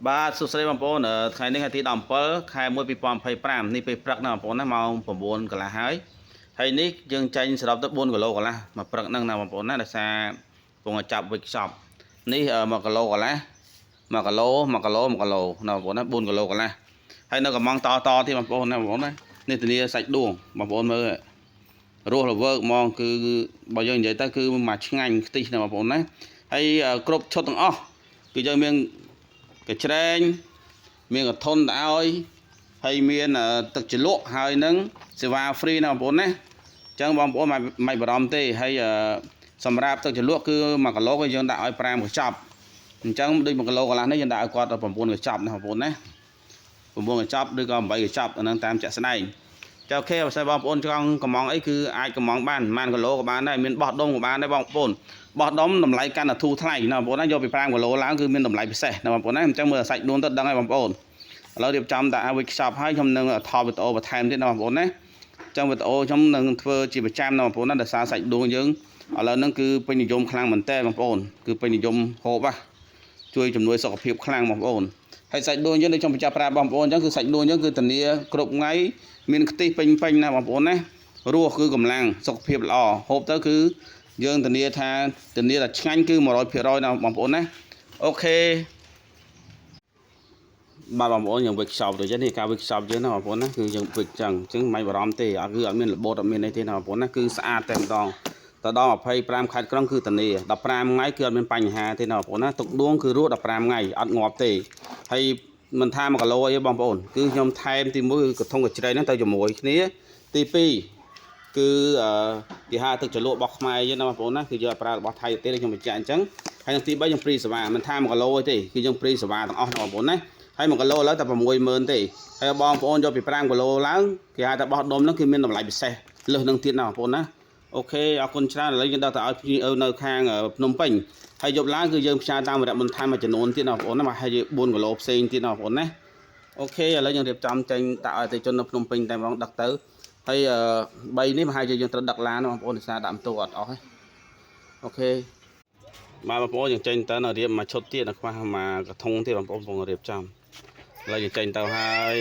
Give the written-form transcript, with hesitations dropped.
បាទសួស្តីបងប្អូនថ្ងៃនេះថ្ងៃទី17ខែ1 2025នេះពេលព្រឹកណាបងប្អូនណាម៉ោង9កន្លះហើយហើយនេះយើងចេញសរុបទៅ4គីឡូកន្លះមកព្រឹកហ្នឹងណាបងប្អូនណាដោយសារកំពុងតែចាប់វេចខ្ចប់នេះ1គីឡូកន្លះ1គីឡូ1គីឡូ1គីឡូណាបងប្អូនណា4គីឡូកន្លះហើយនៅកំងតតទៀតបងប្អូនណាបងប្អូនណានេះធានាសាច់ដួងបងប្អូនមើលរស់រវើកហ្មងគឺបើយើងនិយាយទៅគឺមកឆ្ងាញ់ខ្ទិះណាបងប្អូនណាហើយគ្រប់ឈុតទាំងអស់គឺយើងមានកញ្ច្រែងមានកធុនទៅឲ្យហើយមានទឹកជ្រលក់ហើយនឹងសេវា free ណាបងប្អូនណាអញ្ចឹងបងប្អូនមិនមិនបារម្ភទេហើយសម្រាប់ទឹកជ្រលក់គឺ1គីឡូគឺយើងដាក់ឲ្យ5កញ្ចប់អញ្ចឹងដូច1គីឡូកន្លះនេះយើងដាក់ឲ្យគាត់9កញ្ចប់ណាបងប្អូនណា9កញ្ចប់ឬក៏8កញ្ចប់អានឹងតាមជាក់ស្ដែងចា OK បើសិនបងប្អូនចង់កំងអីគឺអាចកំងបានប្រហែលគីឡូក៏បានដែរមានបោះដុំក៏បានដែរបងប្អូនបោះដុំតម្លៃកាន់តែធូរថ្លៃណាបងប្អូនណាយកពី5គីឡូឡើងគឺមានតម្លៃពិសេសណាបងប្អូនណាអញ្ចឹងមើលសាច់ដួងទៅដឹងហើយបងប្អូនឥឡូវរៀបចំដាក់វេចខ្ចប់ហើយខ្ញុំនឹងថតវីដេអូបន្ថែមទៀតណាបងប្អូនណាអញ្ចឹងវីដេអូខ្ញុំនឹងធ្វើជាប្រចាំណាបងប្អូនណាដោយសារសាច់ដួងយើងឥឡូវហ្នឹងគឺពេញនិយមខ្លាំងមែនតើបងប្អូនគឺពេញនិយមហូបហ่ะជួយជំនួយសុខភាពខ្លាំងបងប្អូនហើយសាច់ដួងយើងដូចខ្ញុំបញ្ជាក់ប្រាប់បងប្អូនអញ្ចឹងគឺសាច់ដួងយើងគឺធានាគ្រប់ថ្ងៃមានខ្ទិះពេញពេញណាបងប្អូនណារសគឺកម្លាំងសុខភាពល្អហូបទៅគឺយើងធានាថាធានាថាឆ្ងាញ់គឺ100%ណាបងប្អូនណា OK បាទបងប្អូនយើងវេចខ្ចប់ទៅចឹងនេះការវេចខ្ចប់យើងណាបងប្អូនណាគឺយើងវេចចឹងអញ្ចឹងមិនបារម្ភទេអត់គឺអត់មានរបូតអត់មានអីទេណាបងប្អូនណាគឺស្អាតតែម្ដងទៅដល់25ខេត្តក្រុងគឺធានា15ថ្ងៃគឺអត់មានបញ្ហាទេណាបងប្អូនណាទុកដួងគឺរស់15ថ្ងៃអត់ងាប់ទេហើយមិនថា1គីឡូអីបងប្អូនគឺខ្ញុំថែមទី1គឺកធុងកញ្ច្រែងហ្នឹងទៅជាមួយគ្នាទី2គឺអឺគេហៅទឹកជ្រលក់របស់ខ្មែរយើងណាបងប្អូនណាគឺយើងអត់ប្រើរបស់ថៃទេខ្ញុំបញ្ជាក់អញ្ចឹងហើយនឹងទី3យើង free សេវាមិនថា1គីឡូអីទេគឺយើង free សេវាទាំងអស់ណាបងប្អូនណាហើយ1គីឡូឥឡូវតែ60000ទេហើយបងប្អូនយកពី5គីឡូឡើងគេហៅថាបោះដុំហ្នឹងគឺមានតម្លៃពិសេសលើសនឹងទៀតណាបងប្អូនណា OK អរគុណច្រើនឥឡូវយើងដល់ទៅឲ្យភ្ញៀវនៅខាងភ្នំពេញហើយយប់ឡើងគឺយើងផ្សាយតាមវរៈបន្ថែមមួយចំនួនទៀតណាបងប្អូនណាមកហើយ4គីឡូផ្សេងទៀតណាបងប្អូនណា OK ឥឡូវយើងរៀបចំចេញដាក់ឲ្យអតិជននៅភ្នំពេញតែម្ដងដឹកទៅហើយ3នេះប្រហែលជាយើងត្រូវដឹកឡានបងប្អូនដោយសារដាក់ម៉ូតូអត់អស់ទេ OK បាទបងប្អូនយើងចេញទៅនៅរៀបមួយឈុតទៀតនៅខ្វះមួយកធុងទៀតបងប្អូនកំពុងរៀបចំឥឡូវយើងចេញទៅហើយ